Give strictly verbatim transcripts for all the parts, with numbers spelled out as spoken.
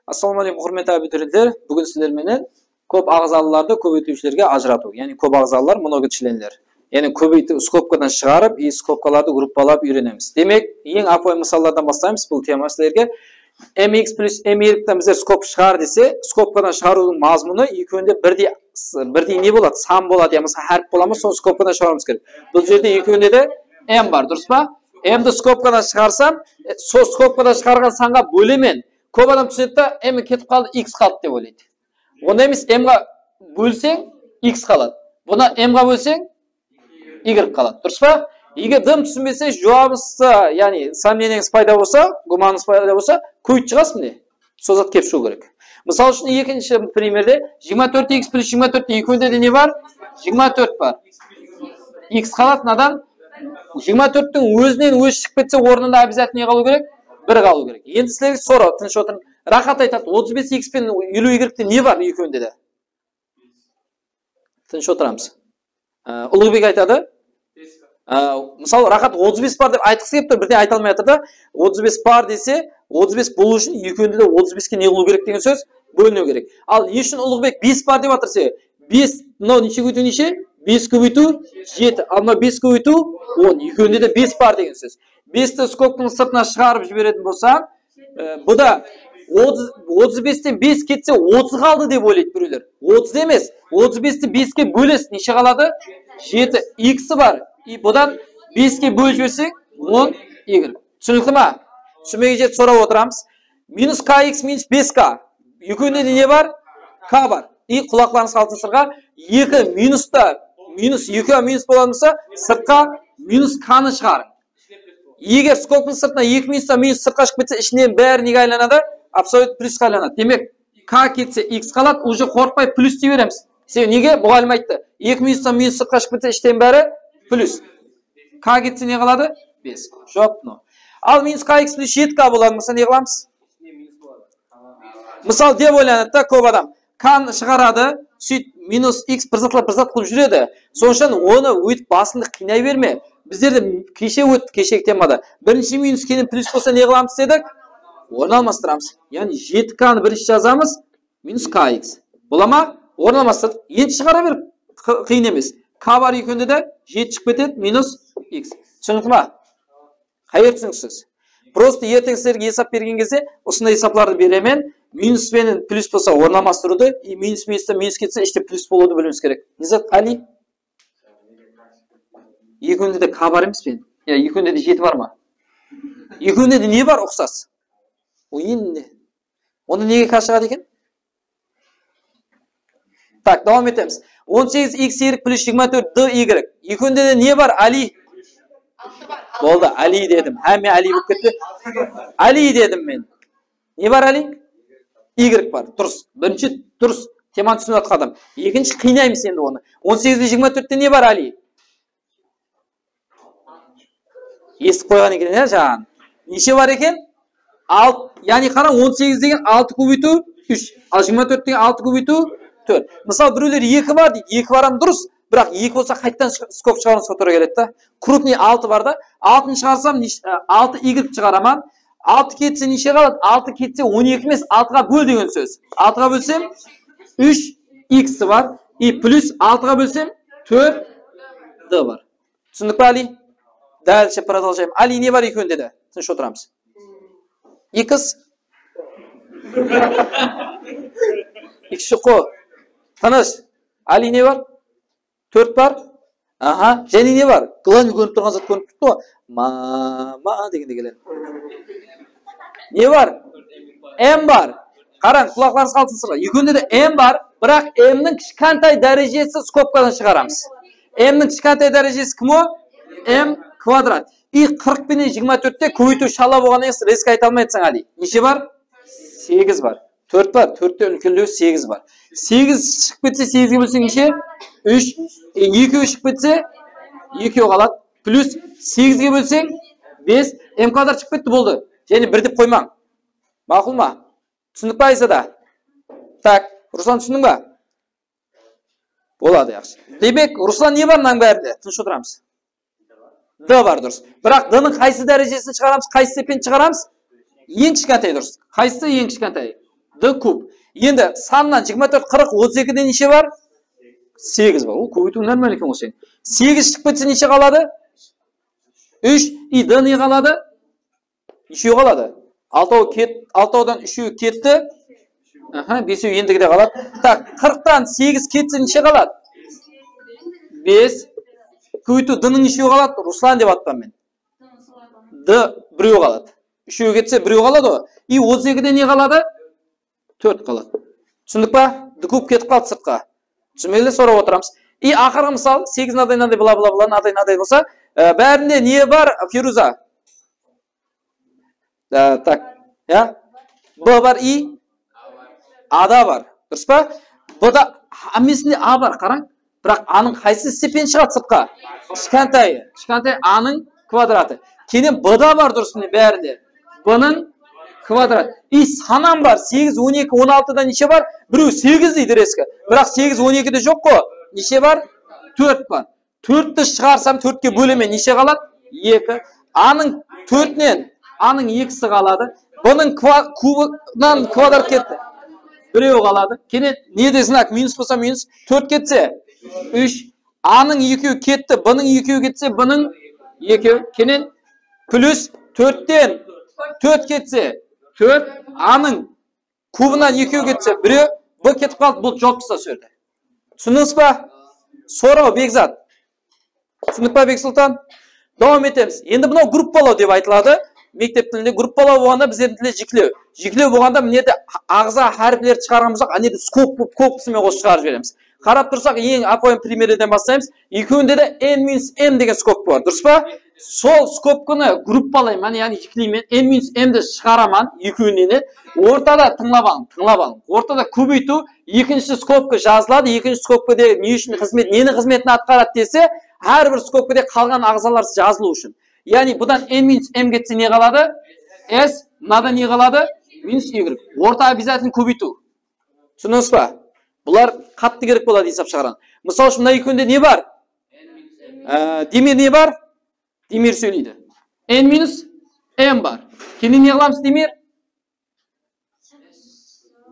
Assalawma áleykum, húrmetli abiturientler. Búgin sizler menen kóp aǵzalılardı kóbeytiwshilerge ajıratıw, yaǵnıy kóp aǵzalılar, mnogochlenler. Yaǵnıy kóbeytiw, skobkadan shıǵarıp, i skobkalardı gruppalap úyrenemiz. Demek, eń ápiwayı mısallardan baslaymız bul tema sizlerge. M x plus m y-dan bizler skobka shıǵar dese, skobkadan shıǵarıwdıń mazmunı ekewinde birdey, birdey ne boladı? San boladı, yamasa hárip bola ma, sonı skobkadan shıǵarıwımız kerek. Bul jerde ekewinde de m bar, durıs pa? M-di skobkadan shıǵarsam, e, sol skobkadan shıǵarǵan sanǵa bólemen. Kóp adam túsinedi da, m ketip qaldı, x qaldı dep oylaydı. Onda emes, m-ǵa bólseń, x qaladı. Buna m-ǵa bólseń, y qaladı. Durıs pa? Eger dım túsinbese, juwabıńızda, yaǵnıy, somneniyańız payda bolsa, gúmanıńız payda bolsa, kóbeytip shıǵasız, mine. Sol zat kelip shıǵıw kerek. Mısal ushın, ekinshi primerde jigirma tórt x plus jigirma tórt, ekewinde de ne bar? Jigirma tórt bar. X qaladı, nadan? Jigirma tórttiń ózinen ózi shıǵıp ketse, ornında обязательно ne qalıw kerek? Bir qalıw kerek. Endi sizlerge soraw, tınısh otırıń. Raxat aytadı, otız bes x penen eliw y-te ne bar ekewinde de? Tınısh otıramız. Á, Uluǵbek aytadı. Á, mısalı, Raxat otız bes bar dep aytqısı kelip tur, birden ayta almay atır da. Otız bes bar dese, otız bes bolıw ushın ekewinde de otız beske ne qılıw kerek degen sóz? Bóliniw kerek. Al, ne ushın Uluǵbek bes bar dep atır, sebebi bes, mınaw neshe kóbeytiw neshe? Bes kóbeytiw jeti, al mınaw bes kóbeytiw on, ekewinde de bes bar degen sóz. Besti skobkanıń sırtına shıǵarıp jiberetin bolsań, e, bu da otız, otız besten bes ketse, otız qaldı dep oylaydı birewler. Otız emes, otız besti beske bólesiz, neshe qaladı? Jeti x bar. I budan beske bólip jiberseń, on y. Túsinikli ma? Túsinbegen jerde sorap otıramız. Minus k x minus bes k. Ekewinde de ne bar? K bar. I qulaqlarıńız qalsın sırtqa. Eki minus ta, minus, ekewi minus bolatuǵın bolsa, sırtqa minus k-nı shıǵarıń. Eger skobkanıń sırtına eki minustan minus sırtqa shıǵıp ketse, ishinen bári nege aylanadı? Absolyut pluska aylanadı. Demek, k ketse, x qaladı, уже qorqpay plus dey beremiz. Sebebi nege? Muǵallim ayttı. Eki minustan minus sırtqa shıǵıp ketse, ishten bári plus. K ketse ne qaladı? Bes. Juwap mınaw. Al, minus k x plus jeti k bolatuǵın bolsa, ne qılamız? Mısal dep oylanadı da kóp adam. K-nı shıǵaradı, sóyt minus x bir zatlar, bir zat qılıp júredi. Sonıń ushın onı óytip basıńdı qıynay berme. Bizler de keshe ótti, keshegi temada. Birinshi minus keyin plus bolsa ne qılamız dedik? Orın almastıramız. Yaǵnıy jeti k-nı birinshi jazamız, minus k x. Bola ma? Orın almastırdıq. Endi shıǵara ber, qı-, qıyın emes. K bar ekewinde de jeti shıǵıp ketedi, minus x. Túsinikli ma? Qay jer túsiniksiz? Prosta erteń sizlerge esap bergen gezde usınday esaplardı beremen. Minus penen plus bolsa orın almastırıwdı, e, minus minustan minus ketse ishte plus bolıwdı biliwińiz kerek. Ne zat, Ali? Ekewinde de k bar emes pe? Ya, ekewinde de jeti bar ma? Ekewinde de ne bar uqsas? O endi. Onda nege k shıǵadı eken? Tak, dawam etemiz. On segiz x y plus jigirma tórt d y. Ekewinde de ne bar, Ali? Boldı, Ali dedim. Hámme Ali bolıp ketti. Ali dedim men. Ne bar, Ali? Y bar. Durıs. Birinshi durıs. Temanı túsinip atqan adam. Ekinshi qıynaymız endi onı. On segizde jigirma tórtte ne bar, Ali? Esitip qoyǵan eken, ya, jaǵan. Neshe bar eken? Alt-, yaǵnıy qara, on segiz degen altı kóbeytiw úsh, al jigirma tórt degen altı kóbeytiw tórt. Mısal, birewler eki bar deydi, eki bar hám durıs, biraq eki bolsa qayttan shı-, skop shıǵarıwımızǵa tuwra keledi da. Krupnıy altı bar da, altını shıǵarsam, nesh-, e, altı y shıǵaraman. Altı ketse neshe qaladı? Altı ketse on eki emes, altıǵa ból degen sóz. Altıǵa bólsem, úsh x bar. I plus altıǵa bólsem, tórt d bar. Túsindik pe, Ali? Dálshe продолжаем. Ali, ne bar ekewinde de? Tınısh otıramız. X. X shıqo. Tınısh. Ali, ne bar? Tórt bar. Aha. Jáne ne bar? Главный kórinip turǵan zat kórinip turıptı ǵoy. Ma, ma degende keledi. Ne bar? M bar. Qarań, qulaqlarıńız qalsın sırtqa. Ekewinde de m bar, biraq m-niń kishkentay dárejesi skobkadan shıǵaramız. M-niń kishkentay dárejesi kim o? M kvadrat. I qırq penen jigirma tórtte kóbeytiw shala bolǵannan keyin rezko ayta almaysań, Ali. Neshe bar? Segiz bar. Tórt bar. Tórtten úlkenlewi segiz bar. Segiz shıǵıp ketse, segizge bólseń neshe? Úsh. E, ekew shıǵıp ketse, ekew qaladı. Plus segizge bólseń, bes. M kvadrat shıǵıp ketti, boldı. Jáne bir dep qoymań. Maqul ma? Túsindik pa, Ayzada? Tak, Ruslan, túsindiń ba? Boladı, yaqshı. Demek, Ruslan, ne bar mınanıń bárinde? Tınısh otıramız. D bar, durıs. Biraq D-nıń qaysı dárejesin shıǵaramız, qaysı stepenin shıǵaramız? Eń kishkentay, durıs. Qaysı eń kishkentay? D kub. Endi sannan jigirma tórt, qırq, otız ekide neshe bar? Segiz bar. Ol kóbeytiw normal eken ǵoy sen. Segiz shıǵıp ketse neshe qaladı? Úsh. I D ne qaladı? Úshew qaladı. Altaw ket-, altawdan úshew ketti. Aha, besew endigide qaladı. Tak, qırqtan segiz ketse neshe qaladı? Bes. Kóbeytiw D-niń neshewi qaladı? Ruslan dep atpan men. D birew qaladı. Úshew ketse birew qaladı ǵoy. I otız ekide ne qaladı? Tórt qaladı. Túsindik pa? D kub ketip qaldı sırtqa. Túsinbegende sorap otıramız. I aqırǵı mısal, segiz mınaday, mınaday, bla, bla, bla, mınaday, mınaday bolsa, e, bárinde ne bar, Feruza? E, tak, ya? B bar, I? A da bar. Durıs pa? B da, hámmesinde A bar, qarań. Biraq A-nıń qaysı stepeni shıǵadı sırtqa? Kishkentayı, kishkentay A-nıń kvadratı. Keyin B da bar, durıs, mine, bárinde. B-nıń kvadratı. I sanam bar, segiz, on eki, on altıda neshe bar? Birew segiz deydi rezki. Biraq segiz on ekide joq ǵo. Neshe bar? Tórt bar. Tórtti shıǵarsam, tórtke bólemen, neshe qaladı? Eki. A-nıń tórtinen A-nıń ekisi qaladı. B-nıń kva-, kubınan kvadrat ketti. Birew qaladı. Keyin ne de znak minus bolsa minus, tórt ketse úsh. A-nıń ekewi ketti, B-nıń ekewi ketse, B-nıń ekewi. Keyin plyus tórtten tórt ketse tórt, A-nıń kubınan ekew ketse, birew, B ketip qaldı, bul joq tusta usı jerde. Túsindińiz ba? Soraw, Bekzat. Túsindik pa, Beksultan? Dawam etemiz. Endi mınaw gruppalaw dep aytıladı. Mektep tilinde gruppalaw bolǵanda bizlerdiń tilde jiklew. Jiklew bolǵanda mına jerde aǵza háriplerdi shıǵarǵan bolsaq, ane jerde skop-, skobkası menen qosıp shıǵarıp jiberemiz. Qarap tursaq, eń ápiwayı primerlerden baslaymız. Ekewinde de n minus m degen skobka bar, durıs pa? Sol skobkanı gruppalayman, yaǵnıy jikleymen, n minus m di shıǵaraman ekewinen de. Ortada, tıńlap alıń, tıńlap alıń. Ortada kóbeytiw, ekinshi skobka jazıladı, ekinshi skobka de ne ushın xızmet, neni xızmetin atqaradı dese, hár bir skobkada qalǵan aǵzalar jazılıw ushın. Yaǵnıy budan n minus m ketse ne qaladı? S, mınada ne qaladı? Minus y. Orta обязательно kóbeytiw. Túsindińiz ba? Bular qattı kerek boladı esap shıǵaradı. Mısal ushın, mına ekewinde ne bar? Á, Demir ne bar? Demir sóyleydi. N minus m bar. Keyin ne qılamız, Demir?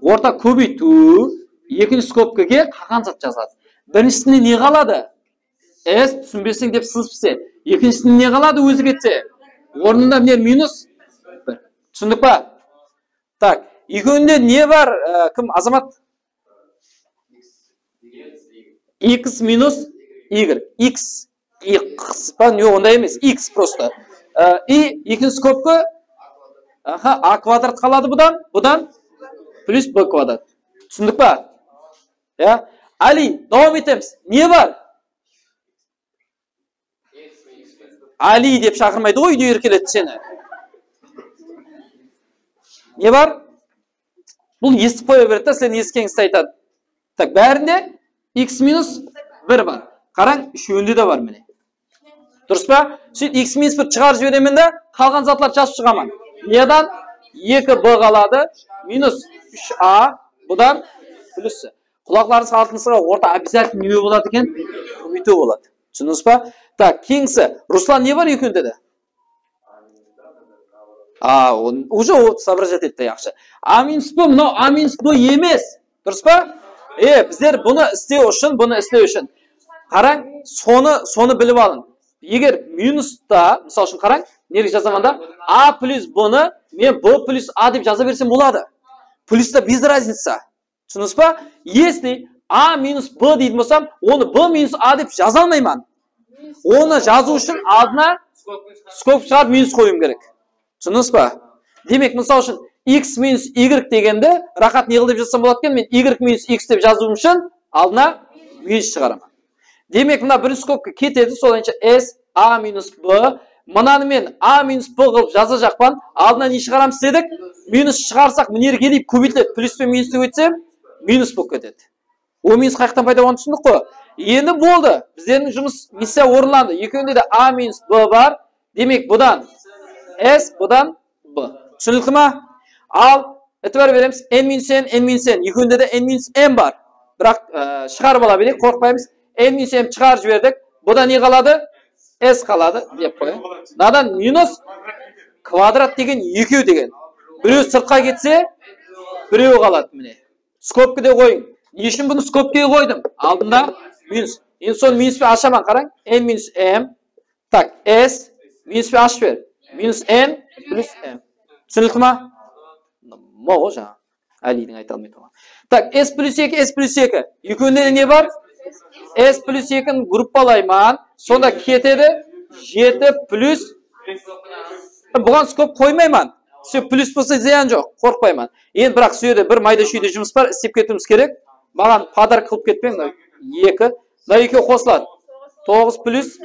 Orta kóbeytiw, ekinshi skobkaǵa qalǵan zat jazıladı. Birinshisinde ne qaladı? S, túsinbeseń dep sızıp islese. Ekinshisinde ne qaladı, ózi ketse? Ornında mine minus bir. Túsindik pa? Tak, ekewinde ne bar? Á, kim, Azamat? X minus y. X, x pa? Yoq, onday emes. X prosto. Á, i ekinshi skobka, aha, a kvadrat qaladı budan, budan plyus b kvadrat. Túsindik pa? Ya. Ali, dawam etemiz. Ne bar? Ali dep shaqırmaydı ǵoy, úyde erkeledi seni. Ne bar? Bul esitip qoya beredi da, sen esitkeńizdi aytadı. Tak, bárinde x minus bir bar. Qarań, úshewinde de bar mine. Durıs pa? Sóytip x minus bir shıǵarıp jiberemen de, qalǵan zatlardı jazıp shıǵaman. Mınadan eki b qaladı, minus úsh a, budan plyus. Qulaqlarıńızǵa, altınızǵa orta обязательно ne boladı eken? Kóbeytiw boladı. Túsindińiz ba? Tak, keyingisi. Ruslan, ne bar ekewinde de? A, on-, уже o соображать etti, yaqshı. A minus b, mınaw a minus b emes. Durıs pa? E, bizler bunı islew ushın, bunı islew ushın. Qarań, sonı, sonı bilip alıń. Eger minusta, mısal ushın qarań, nelik jazaman da, a plyus b-nı men b plyus a dep jaza bersem boladı. Plyusta без разница. Túsindińiz ba? Если a minus b deydi bolsam, onı b minus a dep jaza almayman. Onı jazıw ushın aldına skobka shıǵarıp minus qoyıwım kerek. Túsindińiz ba? Demek, mısal ushın, x minus y degende, raqat, ne qıl dep jazsam boladı eken, men y minus x dep jazıwım ushın aldına minus shıǵaraman. Demek, mına birinshi skobka ketedi, sol boyınsha s a minus b. Mınanı men a minus b qılıp jazajaqpan. Aldına ne shıǵaramız dedik? Minus shıǵarsaq, mına jerge kelip kóbeytiledi. Plyus penen minus dep etsem, minus bolıp ketedi. O minus qayaqtan payda bolǵanın túsindik ǵoy. Endi boldı. Bizlerdiń jumıs, missiya orınlandı. Ekewinde de a minus b bar. Demek, budan s, budan b. Túsinikli ma? Al, itibar beremiz. N minus n, n minus n. Ekewinde de n minus m bar. Biraq, e, shıǵarıp ala bereyik, qorqpaymız. N minus m shıǵarıp jiberdik. Buda ne qaladı? S qaladı, dep qoyayıq. Mınadan minus kvadrat degen ekew degen. Birew sırtqa ketse, Birew qaladı, mine. Skobkada qoyıń. Ne ushın bunı skobkaǵa qoydım? Aldında minus. Endi sonı minus penen ashaman, qarań. N minus m. Tak, s minus penen ashıp ber. Minus n plus m. Túsinikli ma? Moǵo jańa. Áliydiń ayta almay turǵan. Tak, s plus eki, s plus eki. Ekewinde de ne bar? S plus ekini gruppalayman. Sonda ketedi jeti plus. Buǵan skop qoymayman. Все, plus bolsa zıyan joq, qorqpayman. Endi biraq usı jerde bir mayda-shúyde jumıs bar, islep ketiwimiz kerek. Maǵan podarok qılıp ketpeń, mına eki. Mına ekewi qosıladı. Toǵız plus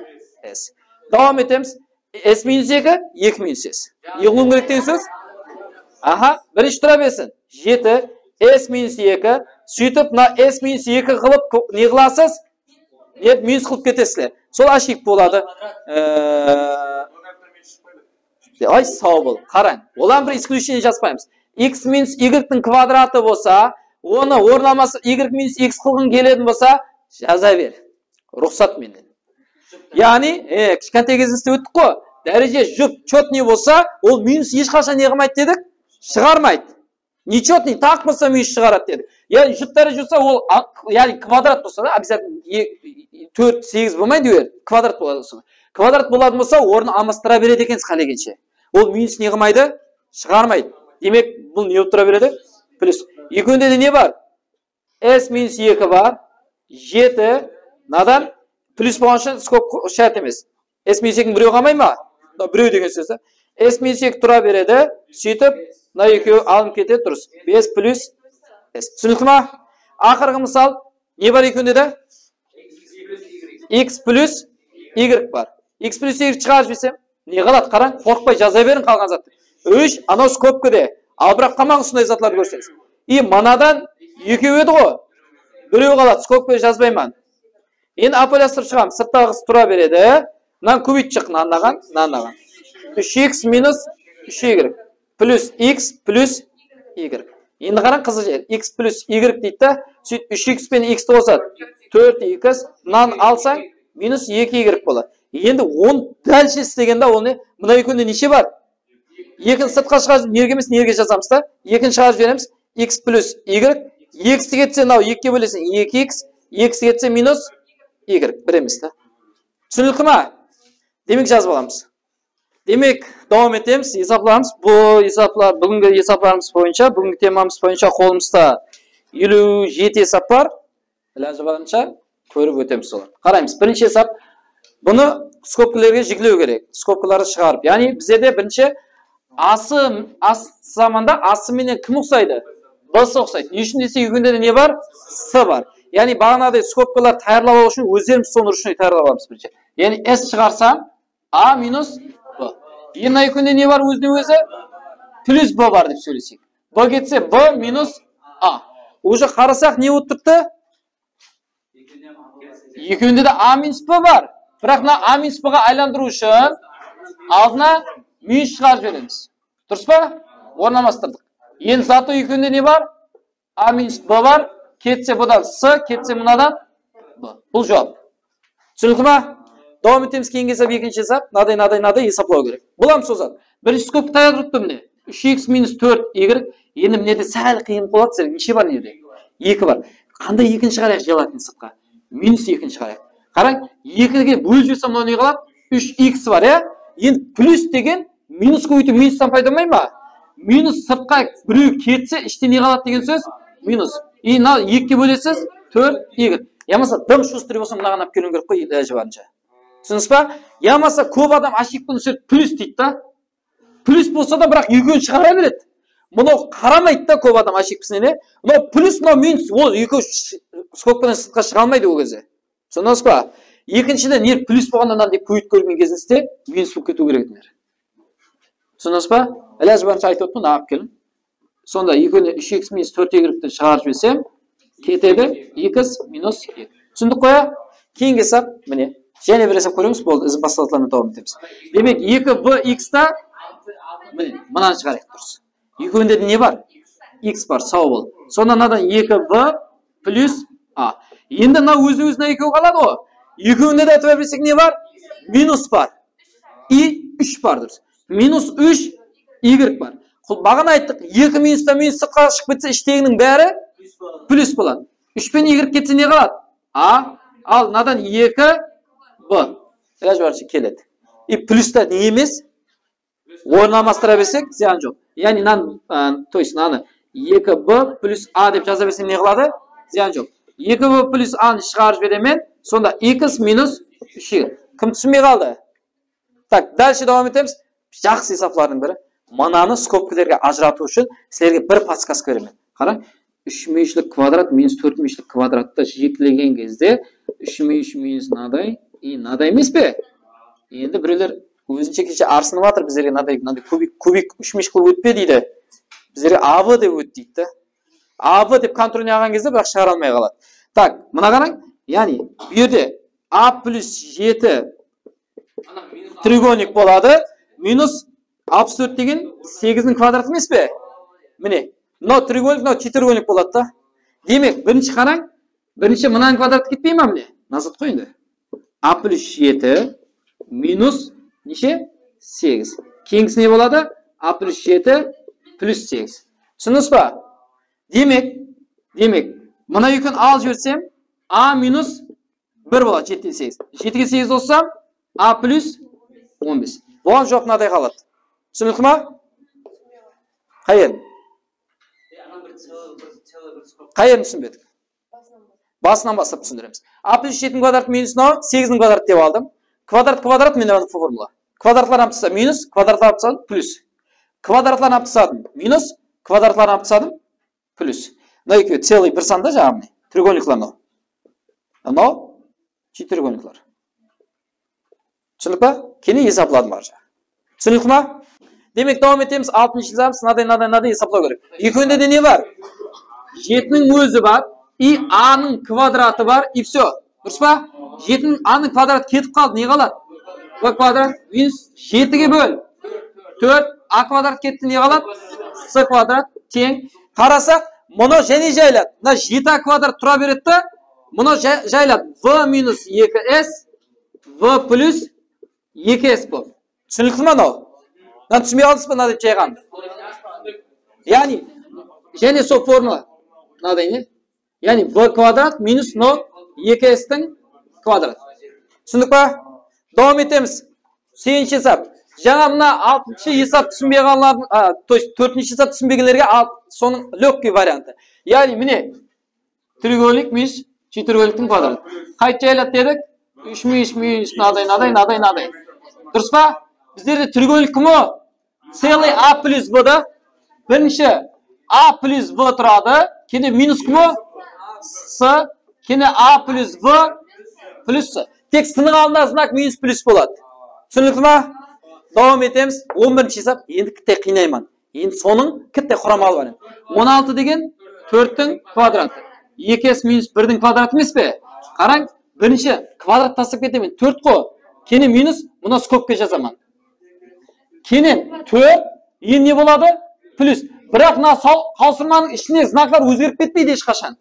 s. Dawam etemiz. S minus eki, eki minus s. Ne qılıwım kerek degen sóz? Aha, birinshi tura bersin. Jeti, s minus eki. Sóytip, mına s minus eki qılıp ko-, ne qılasız? Ne, minus qılıp ketesizler. Sol ошибка boladı. Ee, ay, saw bol. Qarań, olar bir исключение jazbaymız. X minus y-tiń kvadratı bolsa, onı orın almasıp y minus x qılǵıń keledi bolsa, jaza ber. Ruxsat menden. Yaǵnıy, e, kishkentay gezimizde óttik ǵoy. Dáreje jup, chotnıy bolsa, ol minus hesh qashan ne qılmaydı dedik? Shıǵarmaydı. Nechotnıy, taq bolsa minus shıǵaradı dedik. Yaǵnıy jup dáreje bolsa, ol, a, yaǵnıy kvadrat bolsa da, обязательно e, tórt, segiz bolmaydı, er, kvadrat boladı bolsa. Kvadrat boladı bolsa, ornın almastıra beredi ekensiz qálegenshe. Ol minus ne qılmaydı? Shıǵarmaydı. Demek, bul ne bolıp tura beredi? Plus. Ekewinde de ne bar? S minus eki bar, jeti, mınadan plus bolǵan ushın skop qo-, shárt emes. S minus ekiniń birewi qalmay ma? Mına birew degen sóz da. S minus eki tura beredi, sóytip, mına ekewi alınıp ketedi, durıs. Bes plus s. Túsinikli ma? Aqırǵı mısal, ne bar ekewinde de? X plus y bar. X plus y shıǵarıp jibersem, ne qaladı? Qarań, qorqpay jaza beriń qalǵan zattı. Úsh, anaw skobkada. Al, biraq qalmań usınday zatlardı kórseńiz. I mınadan ekew edi ǵo. Birew qaladı, skobkada jazbayman. Endi ápiwayılastırıp shıǵamız. Sırttaǵısı tura beredi. Mınanı kóbeytip shıq, mınanı mınaǵan, mınanı mınaǵan. Úsh x minus úsh y. Plus x plus y. Endi qarań, qızıl jer. X plus y deydi da, sóyt úsh x penen x ti qosadı. Tórt x, mınanı alsań, minus eki y boladı. Endi on dálshe islegende ol ne? Mına ekewinde neshe bar? Ekini sırtqa shıǵarıp, nerge emes, nerge jazamız da? Ekini shıǵarıp jiberemiz. X plus y. X ketse, mınaw ekige bóleseń, eki x. X ketse, minus y. Bir emes da. Túsinikli ma? Demek, jazıp alamız. Demek, dawam etemiz, esaplarımız. Bu esaplar, búgingi esaplarımız boyınsha, búgingi temamız boyınsha qolımızda eliw jeti esap bar. Ilajı barınsha kórip ótemiz olardı. Qaraymız, birinshi esap. Bunı skobkalarǵa jiklew kerek. Skobkalardı shıǵarıp. Yaǵnıy, bizlerde birinshi ası, as zamanda ası menen kim uqsaydı? B-sı uqsaydı. Ne ushın dese, ekewinde de ne bar? S bar. Yaǵnıy, baǵanaday skobkalar tayarlap alıw ushın ózlerimiz sonı ruchnoy tayarlap alamız birinshi. Yaǵnıy, S shıǵarsam, A minus B. Endi mına ekewinde ne bar ózine-ózi? Plus B bar dep sóylesek. B ketse, B minus A. Уже qarasaq, ne bolıp turıptı? Ekewinde de A minus B bar. Biraq mına A minus B ǵa aylandırıw ushın aldına minus shıǵarıp jiberemiz. Durıs pa? Orın almastırdıq. Endi zato ekewinde ne bar? A minus B bar, ketse bunnan S, ketse mınadan B. Bul juwap. Túsinikli ma? Dawam etemiz, keyingi esap, ekinshi esap. Mınaday, mınaday, mınaday esaplaw kerek. Bul hám sozat. Birinshi skobka tayar turıptı mine. Úsh x minus tórt y. Endi mine de sál qıyın boladı sizlerge. Neshe bar mine de? Eki bar. Qanday ekini shıǵarayıq jelatin sırtqa? Minus ekini shıǵarayıq. Qarań, ekige bólip jibersem, mınaw ne qaladı? Úsh x bar, ya? Endi plus degen minus kóbeytiw minustan payda bolmay ma? Minus sırtqa birew ketse, ishte ne qaladı degen sóz? Minus. I mına ekige bólesiz, tórt y. Yamasa dım shustrıy bolsa, mınaǵan alıp keliwim kerek qoy, ilajı barınsha. Túsindińiz ba? Yamasa kóp adam ошибканы sóytip plus deydi da. Plus bolsa da, biraq ekewin shıǵara beredi. Mınaw qaramaydı da kóp adam ошибкасına, ne? Mınaw plus, mınaw minus, ol ekewi sh-, skobkadan sırtqa shıǵa almaydı ol gezde. Túsindińiz ba? Ekinshiden, ne plus bolǵanda mınaday kóbeytip kórgen gezińizde minus bolıp ketiw kerek edi. Túsindińiz ba? Ilajı barınsha aytıp otırman, alıp keliń. Sonda ekewine úsh x minus tórt y ti shıǵarıp jibersem, ketedi x minus eki. Túsindik ǵoy, ya? Keyingi esap, mine. Jáne bir esap kóremiz, boldı, izin basqa zatlar menen dawam etemiz. Demek, eki b x ta, mine, mınanı shıǵarayıq, durıs. Ekewinde de ne bar? X bar, saw bol. Sonda mınadan eki b plus a. Endi mına ózine-ózi ekew qaladı ǵoy. Ekewinde de, aytıp bersek, ne bar? Minus bar. I úsh bar, durıs. Minus úsh y bar. Qul-, baǵana ayttıq, eki minustan minus sırtqa shıǵıp ketse, ishteginiń bári plyus boladı. Úsh penen igrek ketse ne qaladı? A. Al, mınadan eki B. Ilaj barınsha keledi. I plyusta ne emes? Orın almastıra bersek, zıyan joq. Yaǵnıy, mınan, a, то есть, mınanı eki B plyus A dep jaza bersem ne qıladı? Zıyan joq. Eki B plyus Anı shıǵarıp jiberemen, sonda x minus úsh y. Kim túsinbey qaldı? Tak, dálshe dawam etemiz. Jaqsı esaplardıń biri. Mınanı skobkalarǵa ajıratıw ushın sizlerge bir podskazka beremen. Qarań, úshmúyeshlik kvadrat minus tórtmúyeshlik kvadrattı jeklegen gezde úshmúyesh minus mınaday, i mınaday emes pe? Endi birewler ózinshe keshe arsınıp atır, bizlerge mınaday, mınaday kubik, kubik úshmúyesh qılıp ótpe deydi. Bizlerge A B dep ót deydi da. A B dep kontrolne alǵan gezde, biraq shıǵara almay qaladı. Tak, mına qarań, yaǵnıy bu jerde A plyus jeti treugolnik boladı, minus alpıs tórt degen segizdiń kvadratı emes pe? Mine, mınaw treugolnik, mınaw четырёхугольник boladı da. Demek, birinshi qarań, birinshi mınanıń kvadratı ketpey ma, mine? Nazat qoy endi. A plyus jeti minus neshe? Segiz. Keyingisi ne boladı? A plyus jeti plyus segiz. Túsindińiz ba? Demek, demek, mına ekewin alıp jibersem, A minus bir boladı, jetiden segiz. Jetige segiz qossam, A plyus on bes. Buǵan joq, mınaday qaladı. Túsinikli ma? Qay jerin? Qay jerin túsinbedik? Basınan baslap túsindiremiz. A plyus jetiniń kvadratı minus mınaw, segiz kvadrat dep aldım. Kvadrat, kvadrat, mine, mına formula. Kvadratlardan tasa minus, kvadratlardan tasa plyus. Kvadratlardan tasadım minus, kvadratlardan tasadım plyus. Mına ekewi целый bir san da, jaǵı mine. Treugolniklar mınaw. Mınaw четырёхугольникlar. Túsinikli ba? Keyin esapladım barja. Túsinikli ma? Demek, dawam etemiz. Altınshı esabımız mınaday, mınaday, mınaday esaplaw kerek. Ekewinde de ne bar? Jetiniń ózi bar, i A nıń kvadratı bar, i всё. Durıs pa? Jetiniń A nıń kvadratı ketip qaldı, ne qaladı? B kvadrat minus jetige ból. Tórt, A kvadrat ketti, ne qaladı? C kvadrat teń. Qarasaq, mına jáne jayladı. Mına jeti A kvadrat tura beredi da, mına ja-, jayladı. B minus eki S, B plyus eki S bolıp. Túsinikli ma mınaw? Mına túsinbey qaldıńız ba, mına dep jayǵan? Yaǵnıy, jáne sol formula. Mınaday ne? Yaǵnıy, B kvadrat minus mınaw eki S tiń kvadratı. Túsindik pa? Dawam etemiz. Segizinshi esap. Jańa mına altınshı esap túsinbey qalǵan, a, то есть tórtinshi esap túsinbegenlerge al, sonıń лёгкий variantı. Yaǵnıy, mine, treugolnik minus четырёхугольникtiń kvadratı. Qayt jayladı dedik? Úsh minus, minus, mınaday, mınaday, mınaday, mınaday. Durıs pa? Bizlerde treugolnik kim o? Целый A plyus B da. Birinshi A plyus B turadı. Keyin minus kim o? C. Keyin A plyus B plyus C. Tek C-niń aldındaǵı znak minus plyus boladı. Túsinikli ma? Dawam etemiz. On birinshi esap. Endi kitte qıynayman. Endi sonıń kitte quramalı variant. On altı degen tórttiń kvadratı. Eki S minus birdiń kvadratı emes pe? Qarań, birinshi kvadrat taslap ketemen. Tórt qo. Keyin minus, mına skobka jazaman. Keyin tórt, endi ne boladı? Plyus. Biraq mına sol qawsırmanıń ishindegi znaklar ózgerip ketpeydi hesh qashan.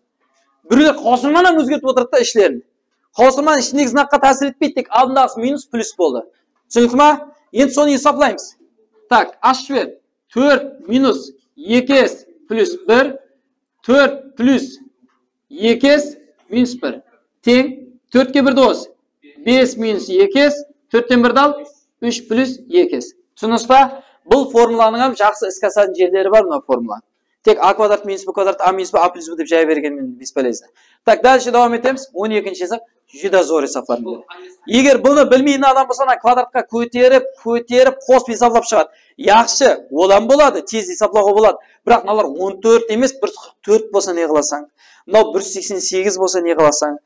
Birewler qawsırmanı hám ózgertip otırdı da ishlerin. Qawsırmanıń ishindegi znakqa tásir etpeydi, tek aldındaǵısı minus plyus boldı. Túsinikli ma? Endi sonı esaplaymız. Tak, ashıp jiber. Tórt minus eki S plyus bir, tórt plyus eki S minus bir teń, tórtke birdi qos, bes minus eki S, tórtten birdi al, úsh plyus eki S. Túsindińiz ba? Bul formulanıń hám jaqsı iske asatın jerleri bar, mına formulanıń. Tek A kvadrat minus B kvadrat, A minus B, A plyus B dep jaya bergenmen бесполезно. Tak, dálshe dawam etemiz. On ekinshi esap júdá zor esaplardıń biri. Eger bunı bilmeytin adam bolsa, ana kvadratqa kóterip, kóterip, qosıp esaplap shıǵadı. Yaqshı, olam boladı, tez esaplawǵa boladı. Biraq mınalar on tórt emes, bir qırq tórt bolsa ne qılasań? Mınaw bir júz seksen segiz bolsa ne qılasań?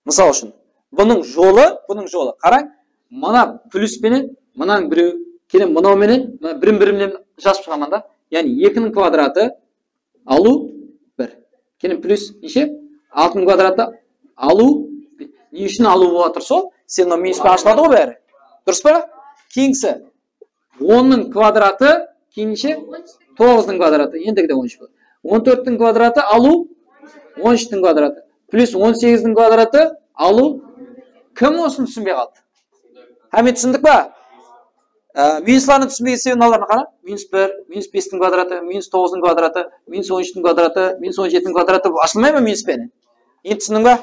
Mısal ushın, bunıń jolı, bunıń jolı. Qarań, mına plyus penen, mınań birew, keyin mınaw menen, mına birin-biri menen jazıp shıǵaman da. Yaǵnıy ekiniń kvadratı alıw bir. Keyin plyus neshe? Altınıń kvadratı alıw. Ne ushın alıw bolıp atır sol? Sen mına minus penen ashıladı ǵoy bári. Durıs pa? Keyingisi. Onnıń kvadratı, keyin neshe? Toǵızdıń kvadratı. Endigi de on úsh boladı. On tórttiń kvadratı alıw, on úshtiń kvadratı. Plyus on segizdiń kvadratı alıw. Kim osını túsinbey qaldı? Hámme túsindik pa? Á, minuslardı túsinbegen sebebi mınalarına qara. Minus bir, minus bestiń kvadratı, minus toǵızdıń kvadratı, minus on úshtiń kvadratı, minus on jetiniń kvadratı, bul ashılmay ma minus penen? Endi túsindiń ba?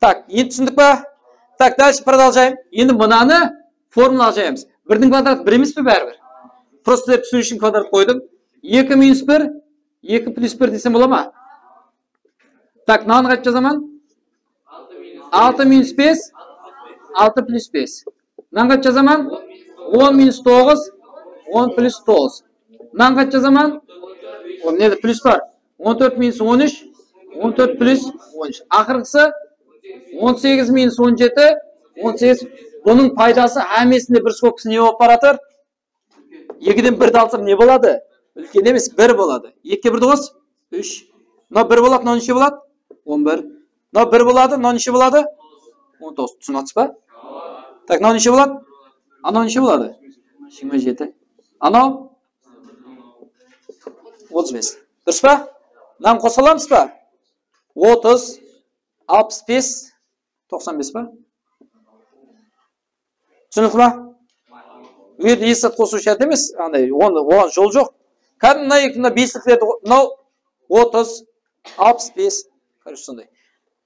Tak, endi túsindik pa? Tak, дальше продолжаем. Endi mınanı formulaǵa jayamız. Birdiń kvadratı bir emes pe báribir? Просто sizler túsiniw ushın kvadrat qoydım. Eki minus bir, eki plus bir desem bola ma? Tak, mınanı qaytıp jazaman? Altı minus bes, altı plus bes. Mınanı qaytıp jazaman? On minus toǵız, on plus toǵız. Mınanı qaytıp jazaman? On, mınada plus bar. On tórt minus on úsh, on tórt plus on úsh. Aqırǵısı on segiz minus on jeti, on segiz. Bunıń paydası hámmesinde bir skobkası ne bolıp baratır? Ekiden birdi alsam ne boladı? Úlken emes, bir boladı. Ekige birdi qos, úsh. Mına bir boladı, mına neshe boladı? On bir. Mına bir boladı, mına neshe boladı? On toǵız. Túsinip atırsız ba? Tak, mına neshe boladı? Anaw neshe boladı? Jigirma jeti. Anaw? Otız bes. Durıs pa? Mınanı qosa alamız ba? Otız, alpıs bes, toqsan bes pa? Túsinikli ma? Bul jerde hesh zat qosıw shárt emes, anday, onı, oǵan jol joq. Kádimgi mına eki, mına besliklerdi qo-, mınaw otız, alpıs bes, короче, sonday.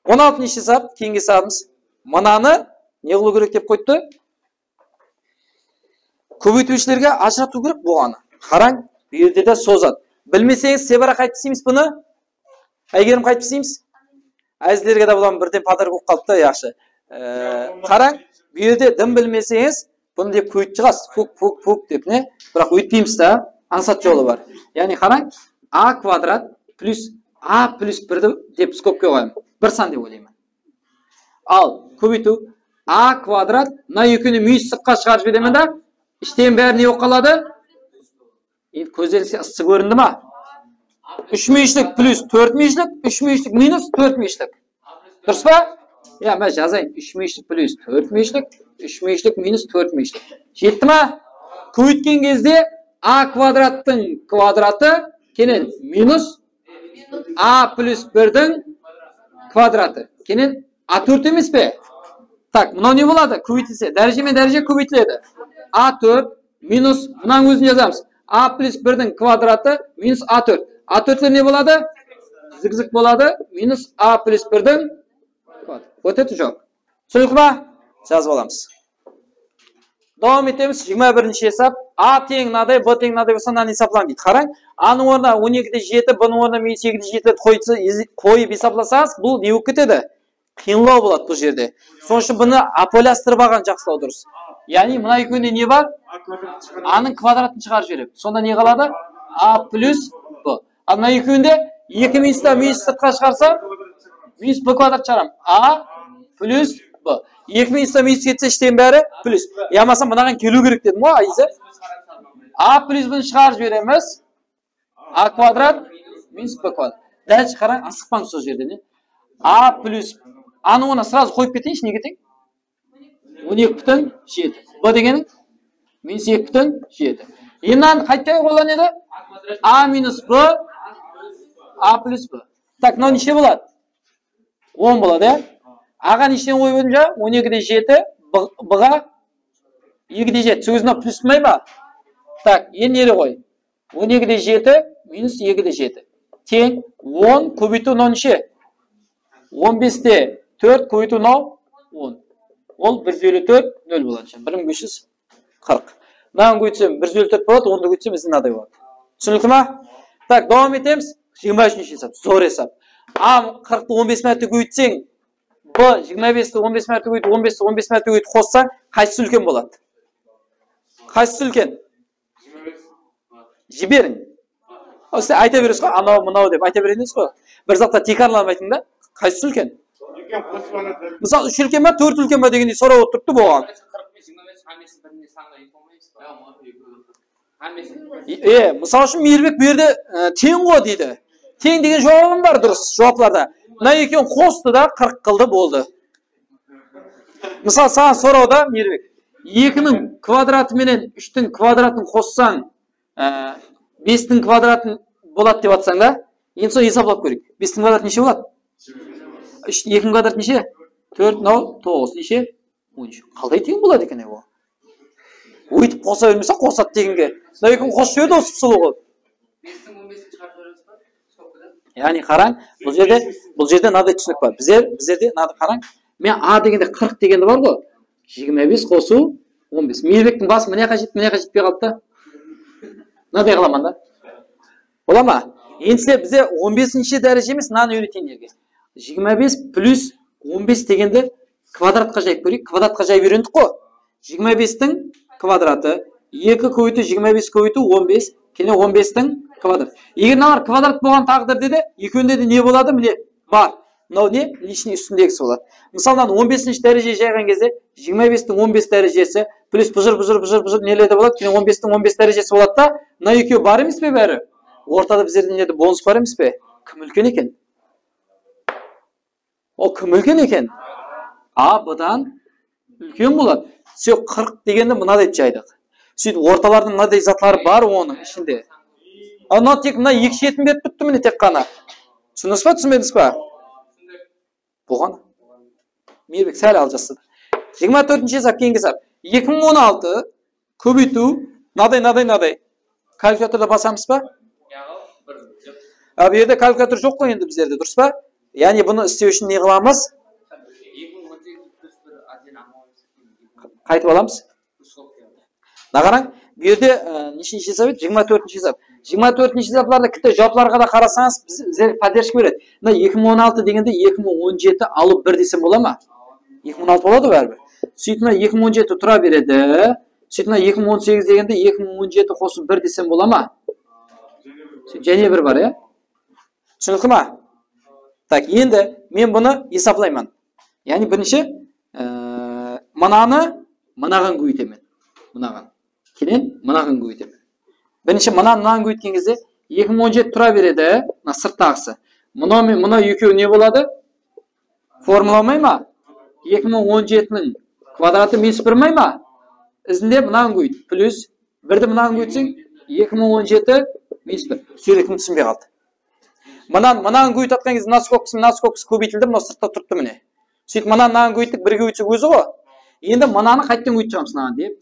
On altınshı esap, keyingi esabımız. Mınanı ne qılıw kerek dep qoyıptı? Kóbeytiwshilerge ajıratıw kerek bolǵanı. Qarań, bul jerde de sol zat. Bilmeseńiz, Sevara qaytıp isleymiz bunı? Aygerim qaytıp isleymiz? Ázizlerge de bulan birden podarok bolıp qalıptı, yaqshı. Ee, qarań, bul jerde dım bilmeseńiz, bunı dep kóbeytip shıǵasız. Puk, puk, puk dep ne? Biraq óytpeymiz da, ańsat jolı bar. Yaǵnıy qarań, a kvadrat plus a plus birdi dep skobka qoyaman. Bir san dep oylayman. Al, kóbeytiw, a kvadrat, mına ekewine minus sırtqa shıǵarıp jiberemen da, ishten bári ne bolıp qaladı? Endi kózden se-, ıssı kórindi ma? Úsh múyeshlik plus tórt múyeshlik, úsh múyeshlik minus tórt múyeshlik. Durıs pa? Ya, men jazayın. Úsh múyeshlik plus tórt múyeshlik, úsh múyeshlik minus tórt múyeshlik. Jetti ma? Kóbeytken gezde a kvadrattıń kvadratı kenen minus a plus birdiń kvadratı kenen a tórt emes pe? Tak, mınaw ne boladı? Kóbeytilse, dáreje menen dáreje kóbeytiledi. A tórt minus, mınanıń ózin jazamız. A plus birdiń kvadratı minus a tórt. A tórtler ne boladı? Zigzag boladı. Minus a plus birdiń kvadratı. Ótedi joq. Túsinikli ma? Jazıp alamız. Dawam etemiz. Jigirma birinshi esap. A teń mınaday, B teń mınaday bolsa, mınanı esaplań deydi. Qarań, A nıń ornına on ekide jeti, B nıń ornına minus ekide jeti qoyıp, qoyıp esaplasańız, bul ne bolıp ketedi? Qıyınlaw boladı bul jerde. Sonıń ushın bunı ápiwayılastırıp alǵan jaqsılaw durıs. Yaǵnıy, mına ekewinde ne bar? A nıń kvadratın shıǵarıp jiberemiz. Sonda ne qaladı? A plus B. Al, mına ekewinde eki minustan minus sırtqa shıǵarsa, minus B kvadrat shıǵaram. A plus B. Eki minustan minus ketse, ishten bári plus. Yamasa mınaǵan keliw kerek dedim ǵoy, Ayza. A plus bunı shıǵarıp jiberemiz. A kvadrat minus B kvadrat. Dálshe qarań, asıqpań sol jerde, ne? A plus, anı ona srazı qoyıp keteyinshi, nege teń? On eki pútin jeti. B degeniń? Minus eki pútin jeti. Endi mınanı qaytta qoyǵanlar edi? A minus B, A plus B. Tak, mınaw neshe boladı? On boladı, ya? A ǵa neshen qoyıp edim ja? On ekide jeti, B, B ǵa ekide jeti. Sol gezde mına plus bolmay ma? Tak, endi nere qoy? On ekide jeti minus ekide jeti. Teń on kóbeytiw mınaw neshe? On beste tórt kóbeytiw mınaw on. Ol bir júz eliw tórt, nol boladı. Bir mıń bes júz qırq. Mınanı kóbeytsem, bir júz eliw tórt boladı, ondı kóbeytsem, izin mınaday boladı. Túsinikli ma? Tak, dawam etemiz. Jigirma úshinshi esap, zor esap. A qırqtı on bes márte kóbeytseń, B jigirma besti on bes márte kóbeytip, on besti on bes márte kóbeytip qossań, qaysısı úlken boladı? Qaysısı úlken? Jiberiń. Siz ayta beresiz ǵoy, anaw, mınaw dep ayta beresiz ǵoy. Bir zatqa tiykarlanbaytıń da, qaysısı úlken? Úlken qosıp aladı. Mısal, úsh úlken ba, tórt úlken ba degendey sorap otırıptı buǵan. Qırq penen jigirma bes hámmesi birdey sanǵa iyik bolmay ma? Hámmesi. E, e, mısal ushın, Miyirbek bu jerde, e, teń ǵo deydi. Teń degen juwabım bar durıs juwaplarda. Mına ekewin qostı da, qırq qıldı, boldı. Mısal, saǵan sorawda, Miyirbek, ekiniń kvadratı menen úshtiń kvadratın qossań, e, bestiń kvadratın boladı dep atsań da, endi sonı esaplap kóreyik. Bestiń kvadratı neshe boladı? Úsh, ekiniń kvadratı neshe? Tórt, mınaw toǵız, neshe? On úsh. Qalay teń boladı eken, e, o? Óytip qosa bermese, qosadı degenge. Mına ekewin qosıp jiberedi usı usul qılıp. Bestiń on besin shıǵarıp jiberemiz ba? Skobkadan. Yaǵnıy qarań, bul jerde, bul jerde mınaday túsinik bar. Bizler, bizlerde mınaday qarań. Men A degende qırq degendi bar ǵoy. Jigirma bes qosıw on bes. Miyirbektiń bası mına jaqqa jetip, mına jaqqa jetpey qaldı da. Mınaday qılaman da. Bola ma? Endi sizler bizler on besinshi dáreje emes, mınanı úyreteyinlerge. Jigirma bes plus on bes degendi kvadratqa jayıp kóreyik. Kvadratqa jayıp úyrendik ǵoy. Jigirma bestiń kvadratı, eki kóbeytiw jigirma bes kóbeytiw on bes, kene on bestiń kvadratı. Eger mınalar kvadrat bolǵan táǵdirde de, ekewinde de ne boladı? Mine, bar. Mınaw ne? Lishniy ústindegisi boladı. Mısaldan, on besinshi dárejege jayǵan gezde jigirma bestiń on bes dárejesi plus bujır, bujır, bujır, bujır neler de boladı? Kene on bestiń on bes dárejesi boladı da, mına ekewi bar emes pe bári? Ortada bizlerde ne edi? Bonus bar emes pe? Kim úlken eken? O kim úlken eken? A B dan úlken boladı. Sóz qırq degendi mınaday dep jaydıq. Sóytip ortalardıń mınaday zatları bar onıń ishinde. A, mına tek mına eki shetin berip turıptı mine tek ǵana. Túsindińiz ba, túsinbedińiz ba? Bolǵan. Miyirbek sál aljastı. Jigirma tórtinshi esap, keyingi esap. Eki mıń on altı kóbeytiw, mınaday, mınaday, mınaday. Kalkulyatorda basamız ba? A, bu jerde kalkulyator joq ǵoy endi bizlerde, durıs pa? Yaǵnıy bunı islew ushın ne qılamız? Qaytıp alamız. Mına qarań, bu jerde, e, neshinshi esap edi? Jigirma tórtinshi esap. Jigirma tórtinshi esaplarda kitte juwaplarǵa da qarasańız, biz, bizlerge podderjka beredi. Mına eki mıń on altı degende eki mıń on jeti alıw bir desem bola ma? Eki mıń on altı boladı báribir. Sóytip mına eki mıń on jeti tura beredi. Sóytip mına eki mıń on segiz degende eki mıń on jeti qosıw bir desem bola ma? Sóytip jáne bir bar, ya? Túsinikli ma? Tak, endi men bunı esaplayman. Yaǵnıy birinshi, e, mınanı mınaǵan kóbeytemen. Mınaǵan. Keyin mınaǵan kóbeytemen. Birinshi mınan, mınan kóbeytken gezde eki mıń on jeti tura beredi, mına sırttaǵısı. Mına men, mına ekewi ne boladı? Formula may ma? Eki mıń on jetiniń kvadratı minus bir may ma? Izinde mınaǵan kóbeyt, plus birdi mınaǵan kóbeytseń, eki mıń on jeti minus bir. Sóyre kim túsinbey qaldı? Mınan, mınaǵan kóbeytip atqan gezde mına skobkası, mına skobkası kóbeytildi, mına sırtta turıptı mine. Sóytip mınan, mınaǵan kóbeyttik, birge ótse ózi ǵoy. Endi mınanı qaytten kóbeytip shıǵamız mınaǵan dep,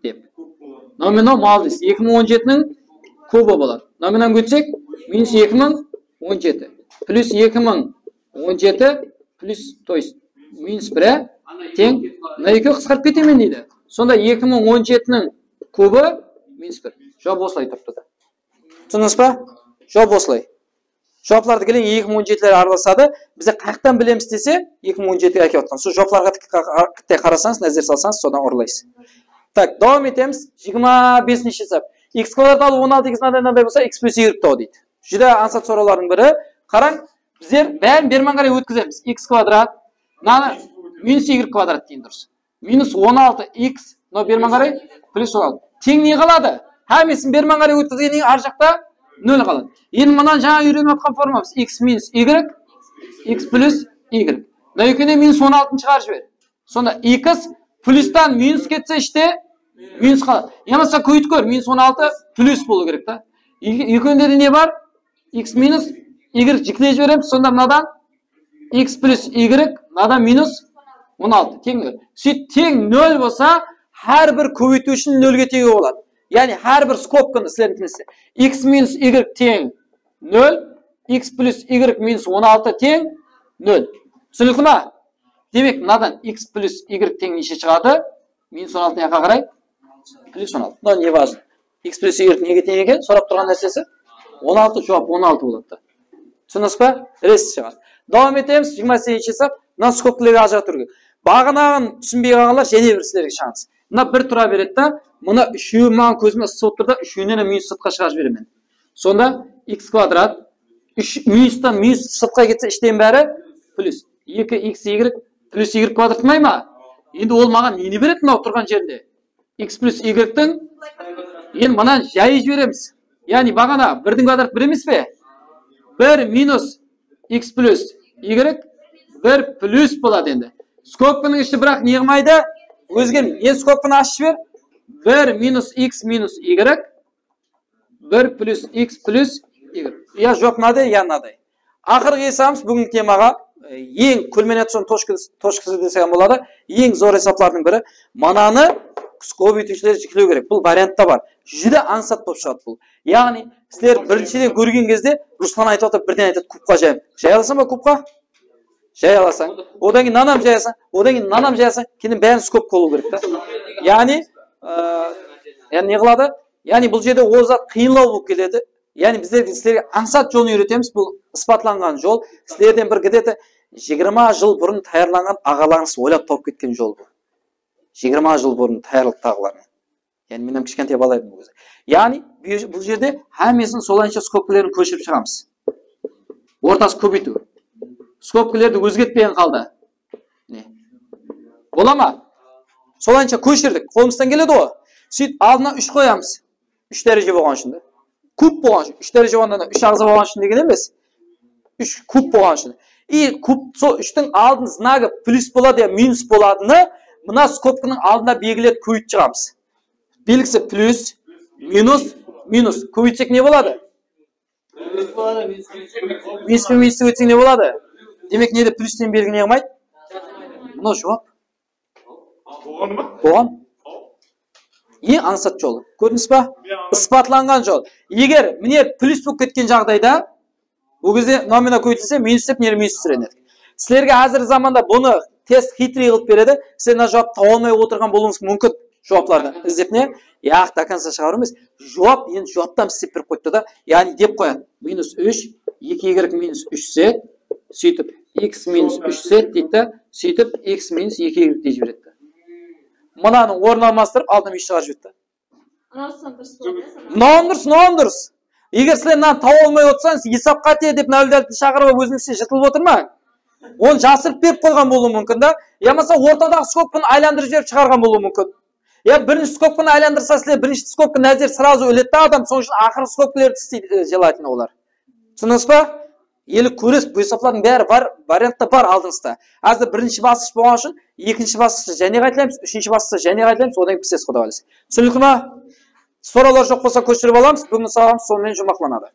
dep. Nominal, молодец. Eki mıń on jetiniń kubı boladı. Nominal kóbeytsek, minus eki mıń on jeti. Plus eki mıń on jeti, plus, то есть, minus bir, e? Teń. Mına ekewi qısqarıp ketemen deydi. Sonda eki mıń on jetiniń kubı minus bir. Juwap osılay turıptı da. Túsindińiz ba? Juwap osılay. Juwaplardı keleń eki mıń on jetiler aralasadı. Bize qayaqtan bilemiz dese, eki mıń on jetiye ákep atqan. Sol juwaplarǵa tik qa-, qa-, qarasańız, názer salsańız, sodan urlaysız. Tak, dawam etemiz. Jigirma besinshi esap. X kvadrat alıp on altı x mınaday, mınaday bolsa, x plus y taw deydi. Júdá ańsat sorawlardıń biri. Qarań, bizler bárin berman qaray ótkizemiz. X kvadrat, mınanı minus y kvadrat deyin durıs. Minus on altı x, mınaw berman qaray, plus on altı. Teń ne qaladı? Hámmesin berman qaray ótkizgennen keyin ar jaqta nol qaladı. Endi mınan jańa úyrenip atqan formamız x minus y, x plus y. Mına ekewine minus on altını shıǵarıp jiber. Sonda x plustan minus ketse ishte minus qaladı. Yamasa kóbeytip kór, minus on altı plus bolıw kerek ta. Eki-, ekewinde de ne bar? X minus y jiklep jiberemiz, sonda mınadan x plus y, mınadan minus on altı teń nol. Sóyt teń nol bolsa, hár bir kóbeytiw ushın nolge teńew boladı. Yaǵnıy hár bir skobkanı sizlerdiń tilingizde x minus y teń nol, x plus y minus on altı teń nol. Túsinikli ma? Demek, mınadan x plus y teń neshe shıǵadı? Minus on altı jaqqa qaray? Plus on altı. Mına ne важно. X plus y nege teń eken? Sorap turǵan nársesi? On altı, juwap on altı boladı da. Túsindińiz ba? Res shıǵadı. Dawam etemiz. Jigirma segizinshi esap. Mına skobkalardı ajıratıw kerek. Baǵanaǵın túsinbey qalǵanlar jáne bir sizlerge shańaraq. Mına bir tura beredi da, mına úshewi maǵan kózime ıssı bolıp tur da, úshewinen minus sırtqa shıǵarıp jiberemen. Sonda x kvadrat, úsh, minustan minus sırtqa ketse, ishten bári plus. Eki x y plus y kvadrat may ma? Endi ol maǵan neni beredi mınaw turǵan jerinde? X plus y tiń, endi mınan jayıp jiberemiz. Yaǵnıy baǵana birdiń kvadratı bir emes pe? Bir minus x plus y bir plus boladı endi. Skobkanıń ishi biraq ne qılmaydı? Ózgermeydi. Endi skobkanı ashıp jiber. Bir minus x minus y, bir plus x plus y. Ya joq mınaday, ya mınaday. Aqırǵı esabımız búgingi temaǵa, e, eń кульминацион tochkası, tochkası desek hám boladı. Eń zor esaplardıń biri. Mınanı Skop etiwshiler jiklew kerek. Bul variantta bar. Júdá ańsat bolıp shıǵadı bul. Yaǵnıy, sizler birinshiden kórgen gezde Ruslan aytıp atır, birden aytadı, kubqa jayım. Jaya alasań ba kubqa? Jaya alasań. Odan keyin mınanı hám jayasań. Odan keyin mınanı hám jayasań. Keyin bárin skopka bolıw kerek ta. Yaǵnıy, e, yaǵnıy ne qıladı? Yaǵnıy bul jerde o zat qıyınlaw bolıp keledi. Yaǵnıy bizler sizlerge ańsat jolın úyretemiz. Bul ısbatlanǵan jol. Sizlerden bir где-то jigirma jıl burın tayarlanǵan aǵalarıńız oylap tawıp ketken jol bul. Jigirma jıl burın tayarlıqtaǵılarına. Yaǵnıy men hám kishkentay bala edim ol gezde. Yaǵnıy bu, bul jerde hámmesin solayınsha skobkaların kóshirip shıǵamız. Ortası kóbeytiw. Skobkalardı ózgertpegen halda. Ne? Bola ma? Solayınsha kóshirdik. Qolımızdan keledi ǵoy. Sóytip aldına úsh qoyamız. Úsh dáreje bolǵan ushın da. Kub bolǵan ushın, úsh dáreje bolǵanda úsh aǵza bolǵan ushın degen emes. Úsh kub bolǵan ushın. I kub, sol úshtiń aldın znagı plyus boladı ya minus boladını mına skobkanıń aldına belgilep kóbeytip shıǵamız. Belgisi plyus, minus, minus. Kóbeytsek ne boladı? Minus penen minustı kóbeytsek ne boladı? Demek, nede plyus penen belgi ne qılmaydı? Mınaw juwap. Bolǵanı ma? Bolǵan. Eń ańsat jolı. Kórdińiz ba? Isbatlanǵan jol. Eger mine plyus bolıp ketken jaǵdayda, bul gezde mına menen kóbeytilse, minus dep, mine minus túsiretin edik. Sizlerge házirgi zamanda bunı test хитрый qılıp beredi. Sizler mına juwaptı taba almay otırǵan bolıwıńız múmkin juwaplardı izlep ne? Yaq, до конца shıǵarıw emes. Juwap, endi juwaptan islep berip qoyıptı da. Yaǵnıy dep qoyadı. Minus úsh, eki y minus úsh z, sóytip x minus úsh z deydi da, sóytip x minus eki y dep jiberedi. Mınanı ornın almastırıp, aldına minus shıǵarıp jiberedi da. Mınawısınan durıs boladı, ya, sana? Mınawın durıs, mınawın durıs. Eger sizler mınanı taba almay otırsańız, esap qáte dep Náwildaldı shaqırıp alıp ózińizshe jırtılıp otırmań. Onı jasırıp berip qoyǵan bolıwı múmkin da. Yamasa ortadaǵı skobkanı aylandırıp jiberip shıǵarǵan bolıwı múmkin. Ya birinshi skobkanı aylandırsa, sizler birinshi skobka názer сразу iledi da adam, sonıń ushın aqırǵı skobkalardı isleydi, e, желательно olar. Túsindińiz ba? Ele kóresiz, bul esaplardıń bári bar, variantta bar aldıńızda. Házir birinshi basqısh bolǵan ushın ekinshi basqıshta jáne qaytalaymız, úshinshi basqıshta jáne qaytalaymız, odan keyin pisesiz, Quday qálese. Túsinikli ma? Sorawlar joq bolsa, kóshirip alamız. Búgingi sabaǵımız sonıń menen juwmaqlanadı.